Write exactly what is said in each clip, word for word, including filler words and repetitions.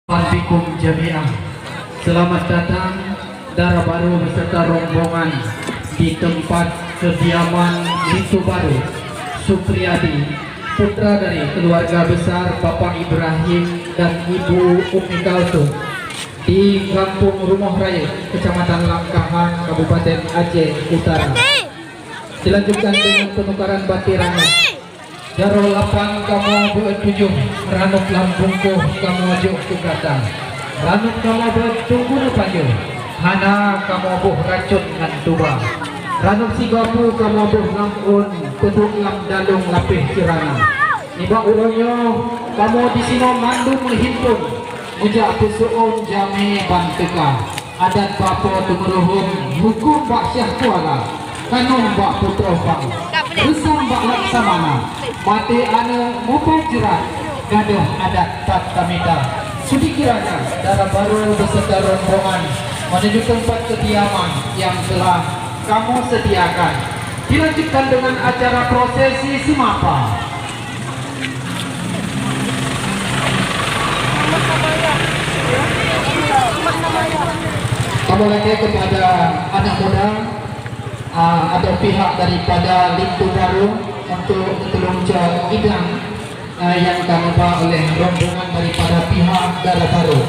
Assalamualaikum jami'ah. Selamat datang dara baru beserta rombongan di tempat kediaman Linto Baru Supriyadi, putra dari keluarga besar Bapak Ibrahim dan Ibu Ummi Kalsum, di Kampung Rumoh Rayeuk, Kecamatan Langkahan, Kabupaten Aceh Utara. Dilanjutkan dengan penukaran bati ranub. Jaroe lapan kamoe beuet tujoh, ranub lam bungkôh kamoe jok keu gata. Ranub kamoe beuet teungku neupajoh, hana kamoe boh racôn ngon tuba. Ranub sigapu kamoe boh lam ôn, peuduek lam dalông lapéh ceurana. Nibak uroe nyoe, kamoe disinoe mandum meuhimpon, meujak peuseuôn jamé ban teuka. Adat bak Po Teumeuruhom, hukôm bak Syah Kuala, kanun bak Putroe Phang, reusam bak Laksamana, maté aneuk mupat jeurat, gadôh adat that tamita. Seudikira nyan, dara baru beserta rombongan menuju tempat kediaman yang telah kamoe sediakan. Dilanjutkan dengan acara prosesi seumapa. Kamoe lakée kepada anak muda, ah, atau pihak daripada Linto Baru untuk teuloncok idang, ah, yang ka neuba oleh rombongan daripada pihak dara baru.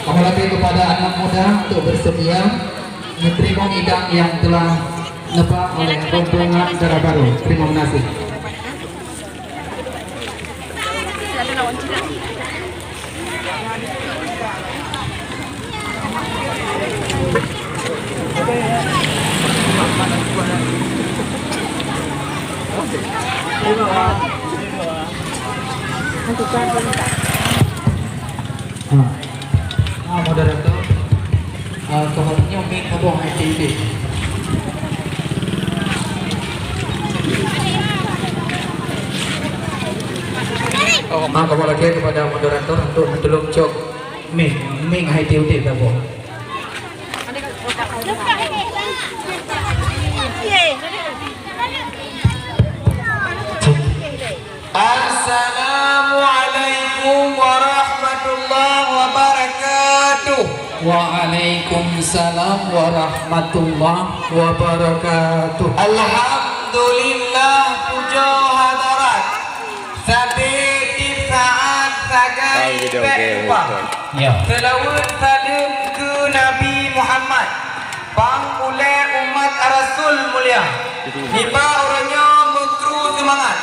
Kamoe lakée kepada anak muda untuk bersedia menerima idang yang telah neuba oleh rombongan dara baru. Terima kasih. Ha. Ah, moderator. Ah, keuhai nyoe mic saboh hai udeb. Oh, ma, kamoe lakée kepada moderator untuk teuloncok mic, mic hai udeb saboh. Assalamualaikum warahmatullahi wabarakatuh. Waalaikumsalam warahmatullahi wabarakatuh. Alhamdulillah, pujoe hadarat. Sabe tieb saát sagai bèk lupa. Ya. Seulaweuet saleuem keu Nabi Muhammad. Bang ulée umat Rasul mulia, nibak uroe nyoe meukru seumangat,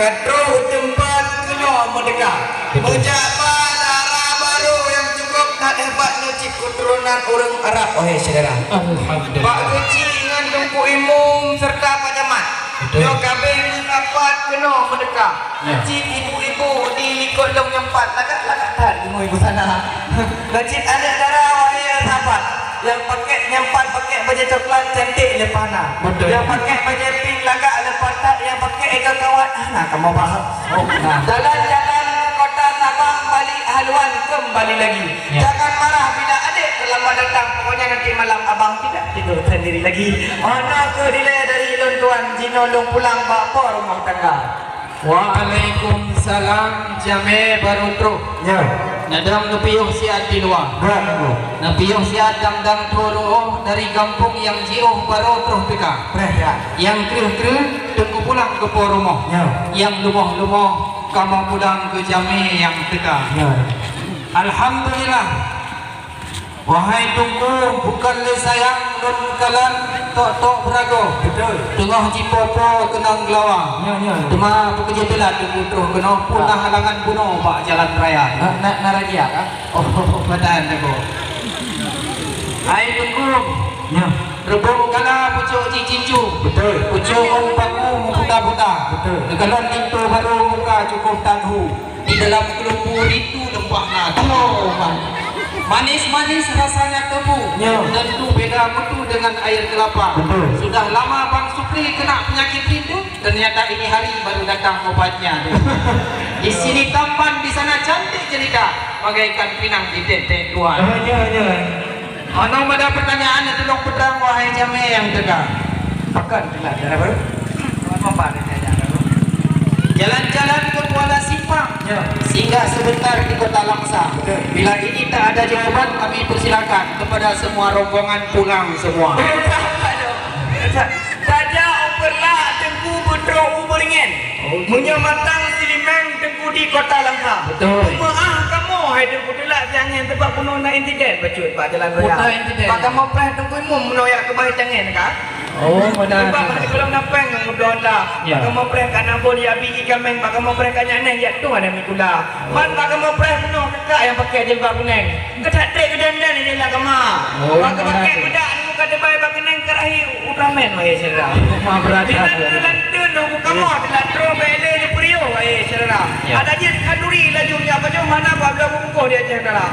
ka troh teumpat keunoe meudeuka. Betul. Meujak ba dara barô nyang cukôp that hebat nyoe cit keuturonan ureuëng Arab, wahai syedara. Alhamdulillah. Pak Geuchik ngon Teungku Imum seureuta Pak Camat. Betul. Nyoe ka abéh meusapat keunoe meudeuka. Ya. Cit ibu-ibu di likot lôn nyang pat, lagak-lagak that ibu-ibu sana. Cit aneuk dara wahai sahabat, nyang pakai, nyang pat pakai bajée coklat cantik leupah na. Betul. Nyang pakai bajée pink lagak leupah that, nyang pakai iga kawat hana kamoe paham. Oh, nah. Jalan-jalan kota Sabang balik haluan kembali lagi. Ya. Jangan marah bila adik terlambat datang, pokoknya nanti malam abang tidak tidur sendiri lagi. Meunoe keuh dilée dari lôn tuan, jinoe lôn pulang bak po rumoh tangga. Waalaikumsalam, jamé barô troh. Ya. Neudong neupiôh siat di luwa. Betul. Neupiôh siat dang-dang tuwoe ruoh dari gampông nyang jiôh barô troh teuka. Preh, ya. Nyang kreueh-kreueh teungku pulang keu po rumoh. Ya. Nyang lumoh-lumoh kamoe pulang keu jamé nyang teuka. Ya. Alhamdulillah. Wahai Teungku, bukon lé sayang lôn kalon tok-tok beuragoe. Betul. Teungoh jipo-po keunong geulawa. Ya, ya. Teuma bukon jiteulat Teungku troh keunoe, pun na halangan bunoe bak jalan raya. Na, na, na razia kah? Oh, badan Teungku. Hai Teungku. Ya. Reubông kala pucôk jih jincu. Betul. Pucôk ôn paku meuputa-puta. Betul. Neukalon linto barô muka cukôp tanghu. Di dalam keulumbu rindu leumpah na. Aduh, man. Manis-manis rasanya tebu. Ya. Tentu beda mutu dengan air kelapa. Betul. Sudah lama Bang Supri kena penyakit rindu, ternyata ini hari baru datang obatnya. Di sini tampan, di sana cantik jelita, bagaikan pinang di tek-tek tuan. Ah, ya, ya. Hana meuda peutanyaan, neutulông peudong, wahai jamé nyang teuka. Pakon teulat, dara barô? Pakon teulat, dara barô? Jalan-jalan ke Kuala Simpang, ya, singgah sebentar di Kota Langsa. Betul. Bila ini tak ada jawaban, kami persilakan kepada semua rombongan pulang semua. Tajak u Peureulak, Teungku, beutrok u Beureungen. Oh, betul. Meunyoe matang Silimeng, Teungku, di Kota Langsa. Betul. Meu'ah kamoe, hai Teungku, teulak siang nyan, sabab bunoe na insiden bacut bak jalan raya. Buta insiden. Bak kamoe preh Teungku Imum meunyoe jak keumah tangen ka. Oh, meunan. Bak meunan, gohlom na péng ngon geubloe Honda. Ya. Bak kamoe preh ka na bol jak bi ié kaméng, bak kamoe preh ka nyan neh jak tueng aneuk miet gula. Man bak kamoe preh bunoe kakak nyang pakai jilbab kuneng. Ka that trek keudandan di dalam kama. Oh, meunan. Bak kamoe pakai beudak, nyoe ka teubai bak keuneng, ka rahi Ultraman, wahai syedara. Wah, berat. Di dalam lanteun nunggu kamoe, di latroe bèk lé neupeuriôh, wahai syedara. Ya. Ada jeuet khanduri laju nyak pajoh, hana bak bloe bungkôh di Aceh Utara.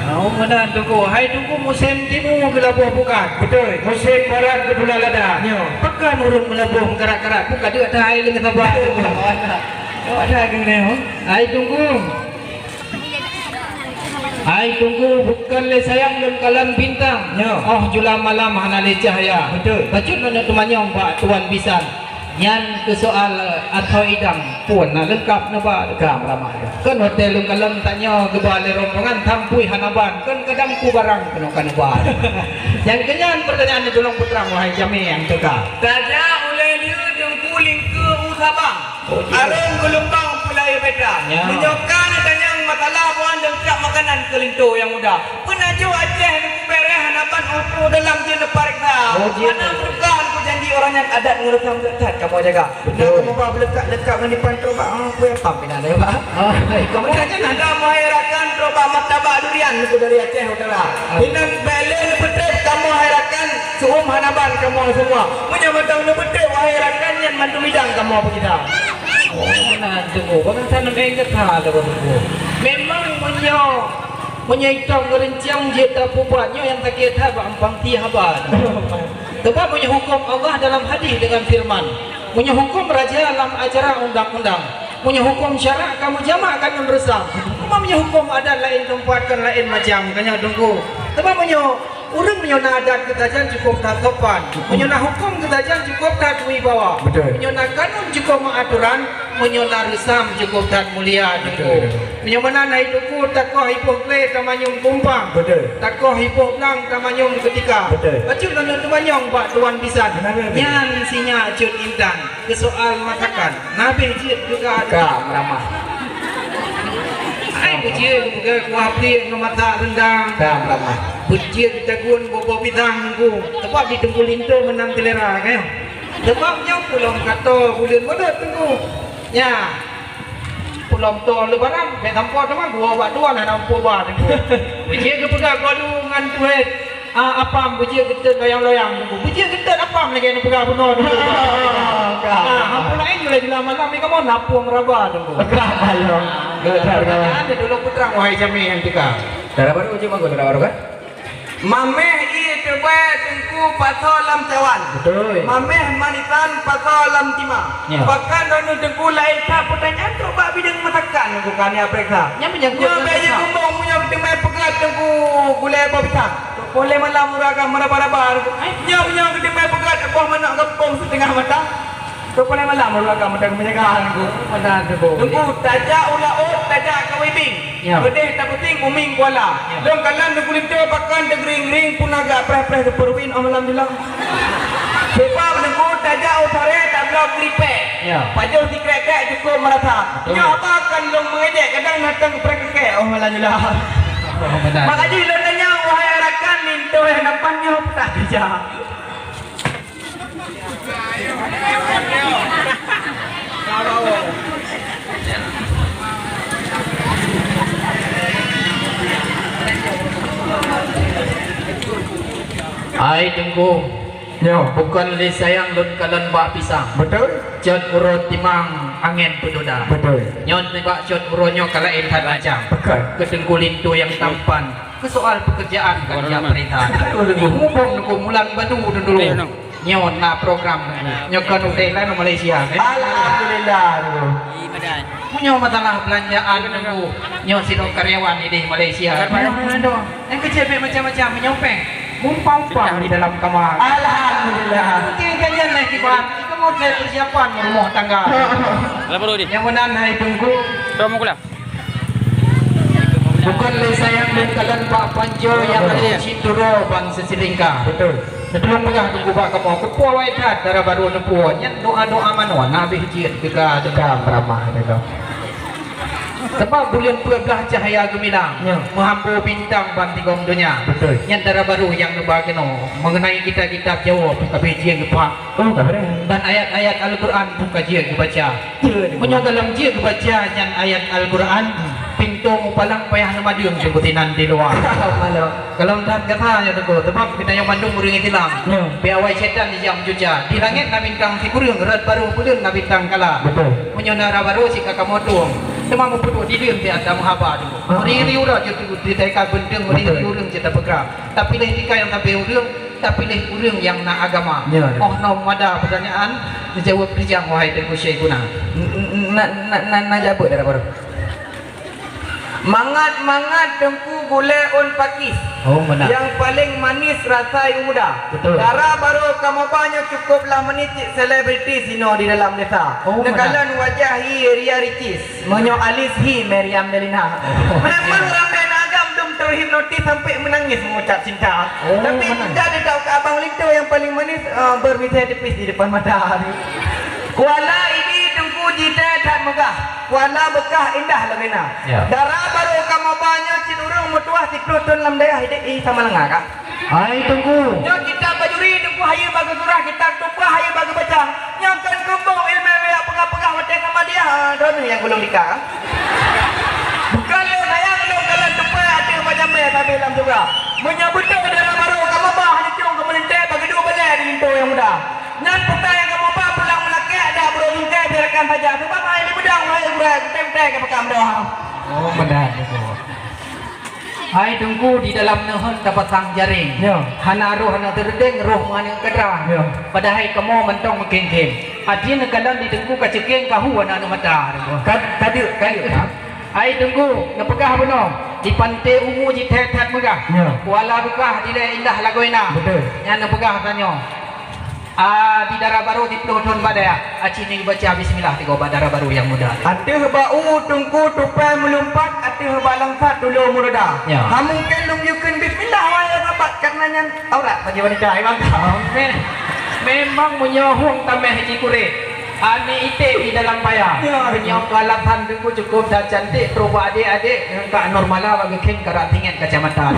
Oh, meunan, Teungku. Hai Teungku, musém timu geulaboh pukat. Beutôi, musém barat geutula lada. Nyo. Pakon ureueng meulaboh meukarat-karat, pukat deuek that hai leungeh saba. Awak that keuneuk, oh. Hai Teungku. Hai Teungku, bukon lé sayang lôn kalon bintang. Nyo. Oh, jula malam hana lé cahya. Beutôi. Bacut lôn teumanyong bak tuan bisan. Nyan keu soal, eh, ateueh idang pun na leungkap neuba. Ka meuramah dah. Kon hotel lôn kalon tanyoe geuba lé rombongan sampui hana ban, kon kadang ku barang keunoe ka neuba. Nyang keunyan peurtanyaan nyoe tulông peutrang, wahai jamé nyang teuka. Tajak ulèe lheueh Teungku lingkeue u Sabang. Oh, iya. Areueng geulumbang pulai beda. Ya. Meunyoe ka neutanyong masalah buan leungkap makanan keu linto nyang muda. Peunajoh Aceh neukubéréh hana ban oto dalam jeuet neupareksa. Oh, jeuet. Hana meuruka neukeujanji orang nyan adat ngon reusam that kamoe jaga. Betul. Nah, kamoe ba beuleukat-leukat ngon dipan trok bak, ah, kueh pam pina deh, Pak. Oh, baik. Kamoe nyan ada mohe rakan trok bak martabak durian neukeu dari Aceh Utara. Ah. Inan bèk lé neupeutrép kamoe hai rakan, seu'uem hana ban kamoe seumua. Meunyoe mantong neupeutrép wahai rakan nyan mandum idang kamoe peugisa. Oh, meunan, Teungku. Bagasan neueng gata, Teungku. Memang meunyoe Meunyoe itong geurincang jeuet tapeubuet, nyoe nyang sakét that bak ampang ti haba. Teuma meunyoe huköm Allah dalam hadih deungon feureuman, meunyoe huköm raja lam acara undang-undang, meunyoe huköm syarak ka meujamak ka ngon reusam, teuma meunyoe huköm adat laén teumpat kon laén macam, ka nyoe Teungku. Teuma meunyoe ureueng meunyoe na adat geusajan cukôp that sopan, meunyoe na huköm geusajan cukôp that wibawa, betul, meunyoe na kanun cukôp meuaturan, meunyoe na reusam cukôp that mulia, Teungku. Betul. Meunyoe meunan hai Teungku, takoh iboh glé tamanyong kumpang. Betul. Takoh iboh blang tamanyong keutika. Betul. Bacut lôn teumanyong bak tuan bisan. Kenapa, betul? Nyan sinyak cut intan keu soal masakan. Nabeh jeuet juga. Ka meuramah. Ai beujeuet juga kuah pliek ngon masak rendang. Ka meuramah. Beujeuet tagun boh-boh pisang Teungku. Teuma di Teungku linto meunan selera, kan? Sebab nyoe pulom kato buleuen modot Teungku. Nya. Pulom to lebaran, bèk sampoe teuma gua bak dua lah na umpama Teungku. Beujeuet geupeugah golu ngan tuet, ah, apam beujeuet geutet loyang-loyang Teungku. Beujeuet geutet apam lagèe neupeugah bunoe Teungku. Ah, ka. Ah, ampôn laén jula-jula malam ni kamoe napung raba Teungku. Ka, ayo. Geutet raba. Ada dulu putra wahai jamé nyang teuka. Dara baru cuma gua dara baru kan? Maméh ié teubai Teungku pasoe lam cawan. Beutôi. Maméh manisan pasoe lam tima. Ya. Bahkan droeneuh Teungku laén that peutanyaan trok bak bideueng masakan Teungku ka neupareksa. Nyan menyangkut nyoe bèk jeuet keumbông meunyoe geuteumé peugah Teungku gulai boh pisang. Trok poh lhèe malam ureueng agam meuraba-raba Teungku. Ai, nyoe meunyoe geuteumé peugah boh manok gampông siteungoh matang. Trok poh lhèe malam ureueng agam meudang meunyeugah Teungku. Mantap, Teungku. Teungku, tajak u laôt, tajak kawé bing. Ya. Keudeh tapeuting umieng kuala. Ya. Lôn kalon Teungku linto pakon teugering-gering pun agak preh-preh seupeuruwin oh malam jula. Sebab Teungku tajak u saré tabloe keuripèk. Ya. Pajoh sikrek-krek cukôp meurasa. Betul. Nyoe haba kon lôn meungejek kadang natang preh keukek oh malam jula. Oh, benar. Maka jih lôn tanyong wahai rakan linto nyang dapan nyoe peugah teuka. Hai Teungku. Nyo. Bukon lé sayang lôn kalon bak pisang. Beutôi. Cot uroe timang angén peudoda. Beutôi. Nyoe nibak cot uroe nyoe ka laén that macam. Beutôi. Keu Teungku linto nyang tampan. Keu soal peukeurjaan ka jijak peurintah. Muphom Teungku mulan batu dulu. Nyoe na program Teungku. Nyoe kon udeh laén Malaysia, eh. Alhamdulillah Teungku. Meunyoe masalah beulanjaan Teungku, nyoe sidroe karyawan ideh Malaysia. Aduh, nyang keucil pih macam-macam meunyoe péng. Mumpang-umpang di dalam kama. Alhamdulillah. Mungkin kan nyan lah kiban. Ngon hai persiapan rumoh tangga. Nyang meunan hai Teungku. Bukon lé sayang lôn kalon bak panjoe nyang cit turoe ban seusilingka. Beutôi. Neutulông peugah Teungku bak kamoe, keupeue awai that dara barô neupuwoe nyan doa-doa manoe na habéh jeuet keu ka. Ka meuramah teuka. Sabab buleuen peuet blaih cahya geumilang, meuhambo bintang ban tigom donya. Beutôi. Nyan dara barô nyang neuba keunoe. Meungenai kitab-kitab Jawoe, ka habéh jeuet geupak. Oh, ka beureh. Dan ayat-ayat Al-Quran pun ka jeuet geubaca. Jeuet. Meunyoe gohlom jeuet geubaca nyan ayat Al-Quran, pintoe mupalang payah neumadeueng sinan di luwa. Malu. Gohlom that gata nyoe Teungku, sabab geutanyoe mandum ureuëng Islam. Pih awai syaitan jijak meucuca. Di langét na bintang sikureueng, rot barô buleuen na bintang kala. Beutôi. Meunyoe na dara barô cit ka kamoe tueng, teuma meupeuduek dideuen pih atra meuhaba Teungku. Meuri-ri uroe jeuet Teungku, di taika beunteng meuri-ri ureuëng cit tapeugra. Tapi lé tika nyang sabe ureuëng, Tapiléh ureuëng nyang na agama. Ya, ya. Oh, na mada peutanyaan, neujaweueb rijang, wahai Teungku Syaikhuna. N-, n-, na, na, na, na jaweueb dara barô. Mangat-mangat Teungku gulée ôn pakis. Oh, meunan. Nyang paleng manis rasa i muda. Beutôi. Dara barô kamoe ba nyoe cukôp lah manis cit selebriti sinoe di dalam desa. Oh, meunan. Neukalon wajah hi ria ricis. Meunyoe alis hi Meriam Dalina. Memang ramé na agam dum terhipnotis sampai menangis mengucap cinta. Oh, tapi meunan. Cinta dekat ke Abang Linto yang paling manis, eh, bermisai tipis di depan mata. Kuala Idi Teungku jitée that megah. Kuala Beukah indah lagoina. Ya. Dara barô kamoe ba nyoe cit ureuëng meutuah siplôh thon lam dayah idéh i Samalanga kah? Hai Teungku. Nyoe kitab Bajuri Teungku hayeue bak geusurah, kitab Tuhfah hayeue bak geubaca. Nyoe kon keumbong ileumèe jak peugah-peugah watèe Samadiyah, ah, droeneuh nyang gulong tika. Bukon lé sayang lôn kalon tupai ateueh bak jamèe sabe lam syeuruga. Meunyoe beutôi dara barô kamoe ba hana cong keu meulintèe bak geuduek balèe di linto nyang muda. Nyan peue nyang kamoe ba pulang meulakèe adak brôk bingkai biarkan saja. Sabab hai di beudang hai gurèe gutèe-gutèe ka peugah meudoa. Oh, meunan Teungku. Hai Teungku, di dalam neuheun tapasang jaréng. Ya. Hana roh aneuk teureudeng, roh meuaneuk kadra. Ya. Padahai kamoe mantong meukhém-khém. Até neukalon di Teungku ka ceukéng, ka hu aneuk mata, Teungku. Ka, ka deuk, ka deuk, ha? Hai Teungku, neupeugah bunoe, di Panté Ungu jithèe that meugah. Ya. Kuala Beukah dilèe indah lagoina. Beutôi. Nyan neupeugah tanyoe. Ah, di dara barô siplôh thon bak dayah, aci neubaca bismillah tiga bak dara barô nyang muda. Ateueh bak u Teungku tupai meulumpat, ateueh bak langsat tulo meuroda. Ya. Ha mungken lôn yue kheun bismillah, wahai sahabat, karena nyan aurat bagi wanita, hai bang. Ah, me-, memang meunyoe hueng tamèh jikurek, aneuk iték di dalam paya. Ya. Meunyoe keu alasan Teungku cukôp that cantik, trôk bak adék-adék, ngon Kak Nurmala bak geukhém karat singet kacamata.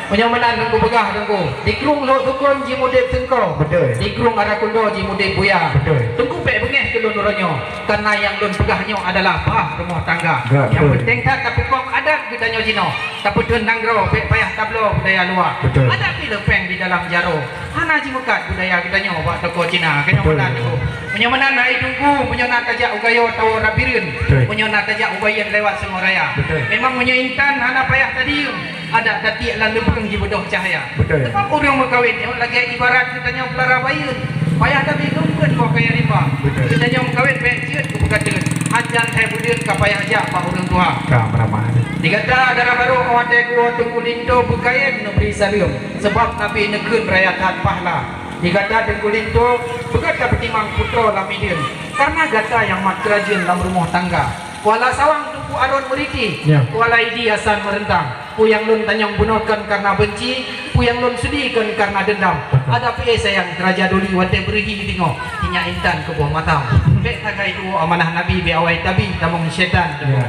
Meunyoe meunan Teungku peugah Teungku, di krueng Lhoksukon jimudép seungko. Beutôi. Di krueng Arakundo jimudép buya. Beutôi. Teungku bèk beungèh keu lôn uroe nyoe, karena nyang lôn peugah nyoe adalah bah rumoh tangga. Ya, nyang beutôi. Peunteng that tapeukong adat geutanyoe jinoe, tapeutheun nanggroe, bèk payah tabloe budaya luwa. Beutôi. Adat pih leupeng di dalam jaroe. Hana jimeukat budaya geutanyoe bak toko Cina. Beutôi. Keunoe meunan Teungku. Meunyoe meunan hai Teungku, meunyoe na tajak u Gayo atawa Rabireuen, beutôi. Meunyoe na tajak u Bayeuen lewat Sungai Raya. Beutôi. Memang meunyoe intan hana payah tadiem. Adat tatiek lam leubeueng jibeudôh cahya. Beutôi. Teuma ureueng meukawen nyoe lagèe ibarat geutanyoe peulara bayeuen. Payah tabri keueun boh kayèe rimba. Beutôi. Geutanyoe meukawen bèk jeuet keu peukateuen. Hanjan hai buleuen ka payah jak bak ureueng tuha. Ka meuramah. Di gata dara barô watèe geuwoe Teungku Linto beukayém neubri saleuem, sabab Nabi neukheun raya that pahala. Di gata Teungku Linto beugèt tapeutimang putroe lam mideuen, karena gata nyang mat keurajeuen lam rumoh tangga. Kuala Sawang Teungku Aron Meuriti, ya. Kuala Idi Hasan Meureuntang. Peue nyang lôn tanyong bunoe kon karena beunci, peue nyang lôn seudi kon karena deundam. Betul. Adak pih sayang Raja Duli watèe beureuhi geudeungö, inyak intan keu boh mata. Bèk sagai tuwoe amanah Nabi, bèk awai tabi tamong syètan. Ya.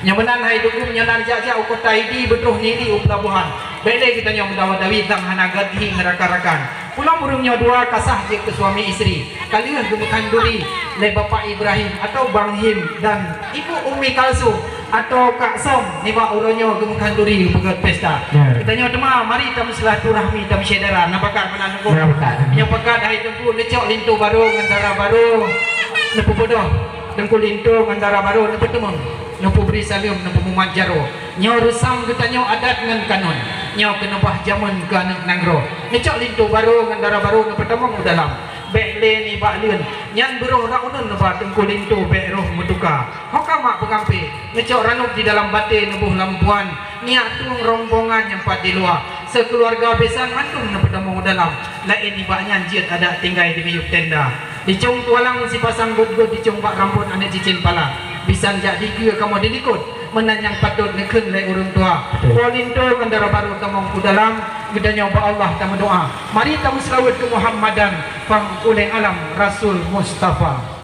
Nyoe meunan hai Teungku, meunyoe na jak-jak u Kota Idi, beutroh nili u peulabohan. Bèk lé geutanyoe meudawa-dawi sang hana gét hi ngon rakan-rakan. Ulôn ureueng nyoe dua ka sah jeuet keu suami isteri. Ka lheueh geumeukhanduri lé Bapak Ibrahim atau Bang Him dan Ibu Ummi Kalsum atau Kak Som nibak uroe nyoe geumeukhanduri geupeugöt pesta. Ya. Geutanyoe teuma mari tameusilaturahmi, tameusyedara. Na pakat meunan Teungku? Na pakat. Nyoe pakat hai Teungku, neucok linto barô ngon dara barô neupeubeudôh. Teungku linto ngon dara barô neupeuteumèe, neupeubri saleuem, neupeumat jaroe. Nyoe reusam geutanyoe adat ngon kanun. Nyoe keuneuk bah jameun keu aneuk nanggroe. Neucok linto barô ngon dara barô neupeutamong u dalam. Bèk lé nibak leuen. Nyan beurôh raunun neuba Teungku Linto bèk roh meutuka. Ho ka mak peugampé, neucok ranub di dalam batèe neuboh lam puan. Nyak tueng rombongan nyang pat di luwa. Seukeularga bisan mandum neupeutamong u dalam. Laén nibak nyan jeuet adat tinggai di miyueb tenda. Dicong tualang sipasang got-got dicong bak rambot aneuk cicém pala. Bisan jak dikeue kamoe dilikot, meunan nyang patôt neukheun lé ureuëng tuha. Betul. Po linto ngon dara barô tamong u dalam, geutanyoe bak Allah tameudoá. Mari tameuseulaweuet keu Muhammadan, pang ulée alam Rasul Mustafa.